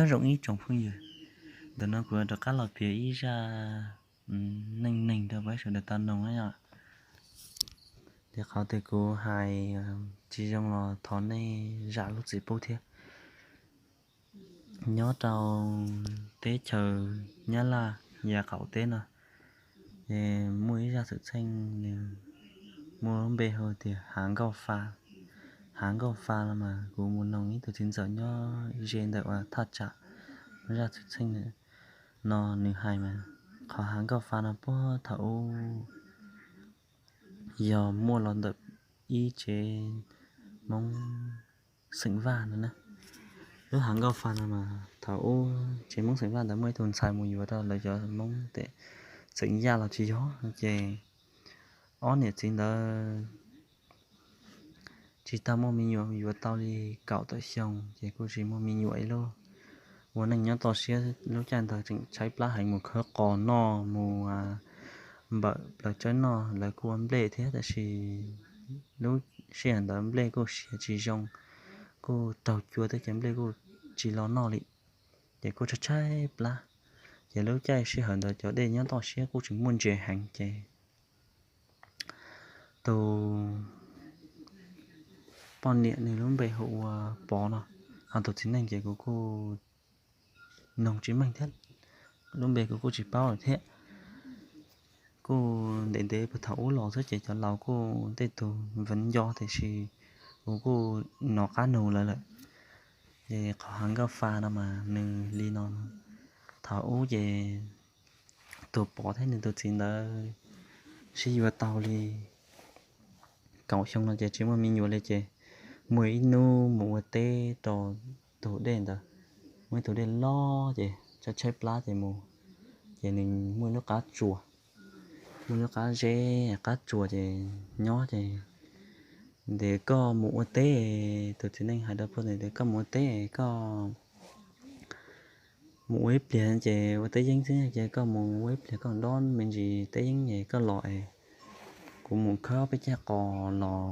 Nyob zoo ib tsoom phooj ywg, ntawm no kuv rov qab los piav ib zaj neej neeg rau peb sawv daws tau mloog na yom. Ces qhov twg kuv hais tsis zoo los thov nej zam lub txim pub thiab. Nyob rau teb chaws Nyab Laj yav qaum teb no, ces muaj ib zaj xwm txheej nws muaj lub npe hu tias Hav Nkauj Fa. Hav Nkauj Fa no mas kuv mus noog ib tug txiv ntxawm nyob ze ntawm uas thaj tsam zaj xwm txheej no nws hais mas, qhov Hav Nkauj Fa no puag thaum ub yog muaj los ntawm ib tsev Hmoob xeem Vaj no na. Lub Hav Nkauj Fa no mas thaum ub tsev Hmoob xeem Vaj ntawd muaj ib tug ntxhais mus yuav rau lawv cov Hmoob xeem Yaj los tsis yog no ces ob niam txiv ntawd tsis tau muaj me nyuam, yuav tau li kaum tawm xyoo ces kuj tsis muaj me nyuam ib lub. Ua neej nyob toj siab, lub caij ntawd tseem tshaib plab heev, mus khawb qos noj, mus npawm plaws tsawb noj, lawv kuj ua nplej thiab tab sis lub sij hawm ntawd nplej kuj siav tsis zoo, kuj raug cua thiab ces nplej kuj tsis los noj li, ces kuj tshaib tshaib plab. Ces lub caij sij hawm ntawd cov dej nyob toj siab kuj tseem muaj ntses heev ces tus poj niam nws lub npe hu ua Pov no, ho tus txiv neej ces kuv kuj noog tsis meej thiab, lub npe kuv kuj tsis paub lawm thiab. Kuj ntev ntev puag thaum ub los xwb ces cov laus kuj tej tug veev nco tiam sis kuv kuj hnov qab nug lawv lawm. Ces qhov Hav Nkauj Fa no mas nws li no, thaum ub ces tus Pov thiab nws tus txiv ntawd sib yuav tau li kaum xyoo no ces tsis muaj me nyuam li ces muaj ib hnub mus ua teb rau tus dej ntawd, muaj ib tug dej loj ces tshaib tshaib plab ces mus, ces nws muaj ib lub qab tsuas, muaj lub qab zeb qab tsuas ces nyob ces tias koj mus ua teb, tus txiv neej hais rau poj niam tias koj mus ua teb koj mus ua ib pliag ces ua teb yeeb xwb ces koj mus ua ib pliag koj dob me ntsis teb yeeb es koj los es kuv mus khawb peb caj qos los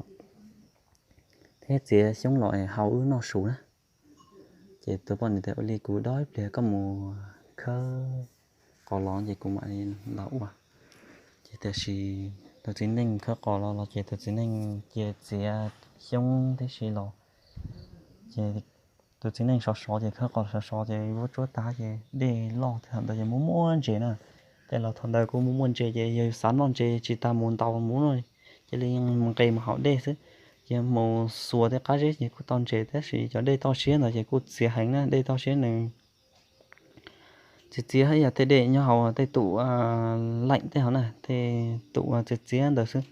thiab txiav xyoob los es hau wb noj su na. Ces tus poj niam tias ua li kuv dob ib pliag koj mus khawb qos los ces kuv mam li los ua. Ces tiam sis tus txiv neej khawb qos los los ces tus txiv neej cia txiav xyoob tib si los. Ces tus txiv neej sov sov ces khawb qos sov sov ces vuab tsuab tag ces dej loj thaum ntawd ces muaj muaj ntses na. Tej laus thaum ntawd kuj muaj muaj ntses ces yog xav noj ntses tsis tas mus ntaus mus no, cia li mus nqes mus haus dej xwb. Ces mus xuas tej qab zeb ces kuj tau ntses tab sis cov dej toj siab ntawd ces kuj txias heev na, dej toj siab nws txias txias ib yam tej dej nyob hauv tej tus laim tej hauv na, tej tus txias txias ntawd xwb.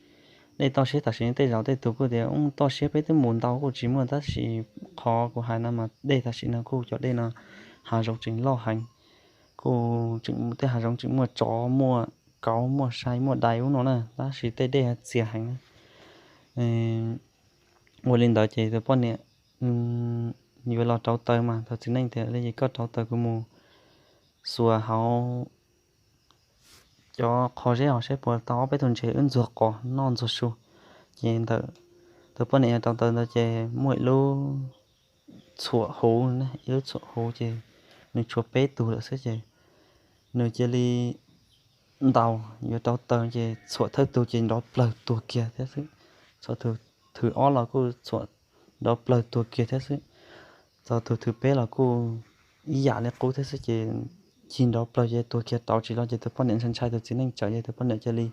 Dej toj siab tam sim tej zaum tej tus kuj tias toj siab peb twb mus ntau kuj tsis muaj tab sis qhov kuv hais no mas dej tam sim no kuj cov dej no hav zoov tseem loj heev, kuj tseem tej hav zoov tseem muaj tsov muaj kauv muaj sai muaj dais ub no na tab sis tej dej txias heev na. Ua li ntawd ces tus poj niam yuav los rauv taws mas tus txiv neej tias li koj rauv taws kuv mus xuas hauv cov qhov zeb hauv seb puas tau ob peb tug ntses wb ntxuag qos noj ntxuag su. Ces ntawm tus poj niam yuav rauv taws ntawd ces muaj ib lub txhuam huv, ib lub txhuam huv ces nws tshuav peb tug lawm xwb ces nws cia li ntaus yuav rauv taws ces txhuam thawj tug ces nrov plawg tuag kiag thiab xwb. Txhuam thwv ob los kuj txhuam nrov plawg tuag kiag thiab xwb. Txog tus thwv peb los kuj ib yam li qub thiab xwb ces cig nrov plawg ces tuag kiag rauv tsis los ces tus poj niam ntshai ntshai tus txiv neej tsawm ces tus poj niam cia li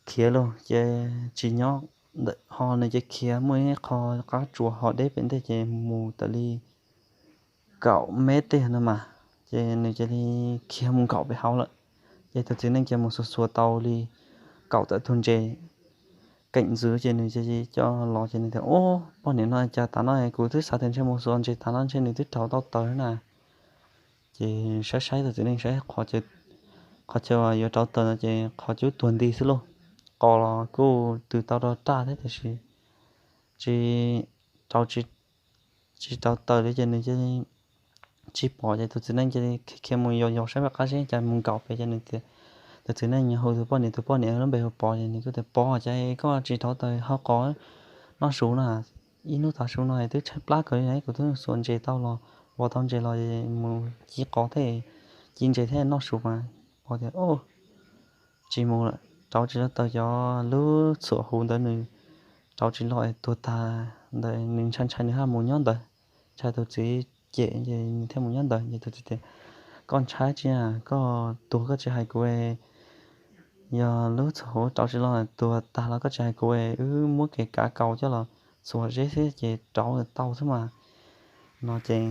khiav lauj ces tsis nyob ntawm ho nws cia khiav muaj ib qho qab tsuas ho deb pem ntej ces mus tawm li kaum mev tej no mas, ces nws cia li khiav mus nkaum pem hauv lawm. Ces tus txiv neej cia mus xuas xuas tau li kaum tawm tug ntses keem ntxwv ces nws cia li coj los ces nws tias, Ub, poj niam no cas tav no kuv twb xav tias ntshe mus xuas ntses tav no ntshe nws twb rauv tau taws na. Ces saib saib tus txiv neej saib qhov chaw yuav rauv taws no ces qhov cub tuag nti xwb lauj. Qos los kuj tws tau rau raj thiab tiam sis tsis rauv, tsis rauv taws li ces nws cia li tsis pom ces tus txiv neej cia li khiav mus yos yos saib pem qab zeb cas mus nkaum pem ces nws tias, tus txiv neej hu tus poj niam, tus poj niam lub npe hu Pov ces nws kuj tias, Pov, cas koj tsis rauv taws hau qos noj su na? Ib hnub tav su no twb tshaib plab kawg li, kuv twb xuas ntses tau los Vov tau ntses los mus ci qos thiab, ci ntses thiab noj su mas. Vov tias, Au, tsis mus lawm, rauv tsis tau taws, cov lub txhuam huv ntawd nws rauv tsis los es tuag tag ntawd, nws ntshai ntshai nws thiaj mus nyob ntawd. Ntshai tus txiv cem ces nws thiaj mus nyob ntawd. Ces tus txiv tias, Koj ntshai tsi a, koj tuag koj tsis hais kuv, yog lub txhuam huv rauv tsis los tuag tag los koj tsis hais kuv, wb muab kev kav kaus coj los txhuam zeb xwb ces rauv tau xwb mas. No ces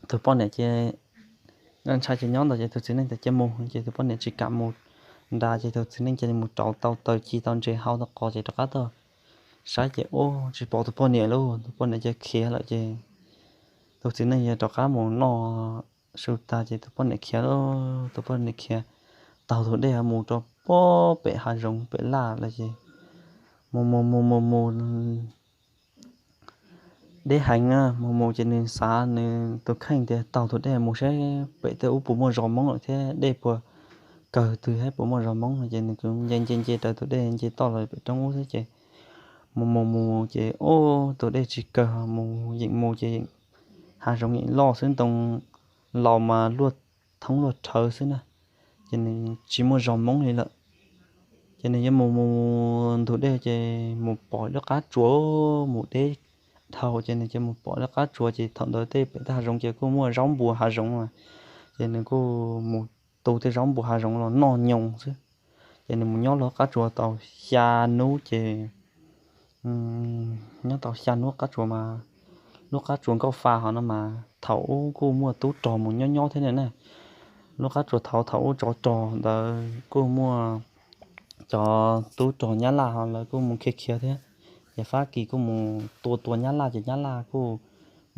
tus poj niam ces ntshai ces nyob ntawd, ces tus txiv neej tias cia mus, ces tus poj niam tsis kam mus nrad, ces tus txiv neej cia li mus rauv tau taws ci tau ntses hau tau qos ces rov qab tuaj saib ces ua tsis pom tus poj niam lauj, tus poj niam ces khiav lawm ces tus txiv neej yog rov qab mus noj su tag ces tus poj niam khiav lauj, tus poj niam khiav taug tus dej mus rau pem hav zoov pem laj lawm ces mus mus mus mus mus deb heev na, mus mus ces nws xav nws tus kheej tias taug tus dej mus saib pem tej ub puas muaj zos Hmoob lawm thiab dej puas kawg twg thiab puas muaj zos Hmoob no, ces nws kuj nce nce nce raws tus dej nce toj los pem roob ub xwb ces mus mus mus ces ub tus dej tsis kawg, mus yeem mus ces yeem hav zoov yeem loj xwb, ntoo laus mas luaj thoob luaj rhawv xwb na, ces nws tsis muaj zos Hmoob li lawm. Ces nws yuav mus mus ntug dej ces mus pom lub qab tsuas mus deb dhau, ces nws cia mus pom lub qab tsuas ces thaum ntawd tej pem tej hav zoov ces kuj muaj zaub npua hav zoov mas, ces nws kuj mus tu tej zaub npua hav zoov los noj nyoos xwb. Ces nws mus nyob lub qab tsuas tau xya hnub ces nyob tau xya hnub qab tsuas mas, lub qab tsuas Nkauj Fa hov no mas thaum ub kuj muaj tub rog mus nyob nyob thiab na. Lub qab tsuas thaum thaum ub tsov rog ntawd kuj muaj cov tub rog Nyab Laj ho lawv kuj mus khiav khiav thiab, ces Fab Kis kuj mus tua tua Nyab Laj ces Nyab Laj kuj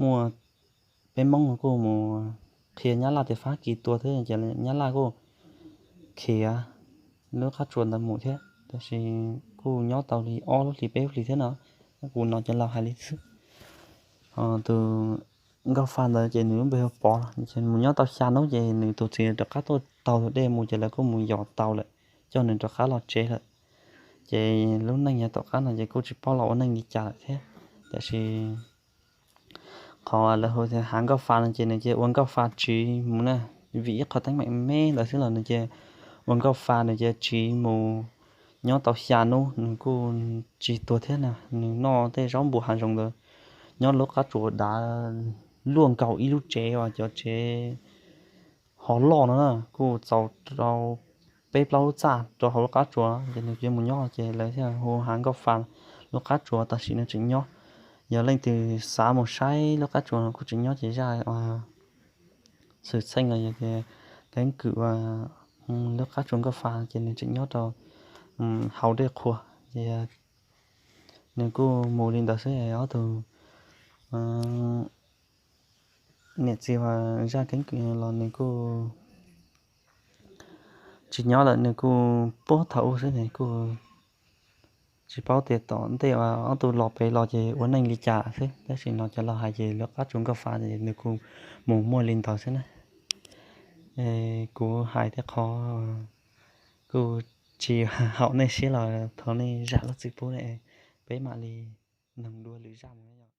muaj peb Hmoob kuj mus qhia Nyab Laj tias Fab Kis tua thiab ces Nyab Laj kuj khiav lub qab tsuas ntawd mus thiab, tab sis kuj nyob tau li ob lub hlis peb lub hlis thiab no, kuv hnov cov laus hais li xwb. Tus Nkauj Fa ntawd ces nws lub npe hu Pov, ces mus nyob tau xya hnub ces nws tus txiv rov qab tuaj taug tus dej mus ces lawv kuj mus yos tau lawm, coj nws rov qab los tsev lawm. Ces lub neej yav tom qab no ces kuj tsis paub los ua neej li cas lawm thiab, tab sis qhov lawv hu tias hav Nkauj Fa no ces nws cia ua Nkauj Fa tsiv mus na, vim ib qho teeb meem me ntawd xwb los nws cia ua Nkauj Fa, nws cia tsiv mus nyob tau xya hnub nws kuj tsis tuag thiab na, nws noj tej zaub npua hav zoov ntawd, nyob lub qab tsuas dav luaj nkaus ib lub tsev uas cov tsev ho loj no na, kuj txaus rau peb plaub lub txaj rau hauv lub qab tsuas, ces nws cia mus nyob ces lawv thiaj hu hav Nkauj Fa lub qab tsuas tam sim no tseem nyob. Yog leej twg xav mus saib lub qab tsuas no kuj tseem nyob ces zaj xwm txheej los yog tias keeb kwm lub qab tsuas Nkauj Fa ces nws tseem nyob rau hauv dej qhua. Ces nws kuj mus li ntawd xwb, ob tug niam txiv uas zaj keeb kwm los nws kuj tsis nyob lawm, nws kuj puag thaum ub xwb, nws kuj tsis paub tias tom ntej ob tug los pem los ces ua neej li cas xwb, tab sis no cov laus hais ces lub qab tsuas Nkauj Fa ces nws kuj mus muaj li ntawd xwb na. Kuv hais tej qhov kuj tsis haum nej siab los thov nej zam lub txim pub, peb mam li noog dua lwm zaj mus yom.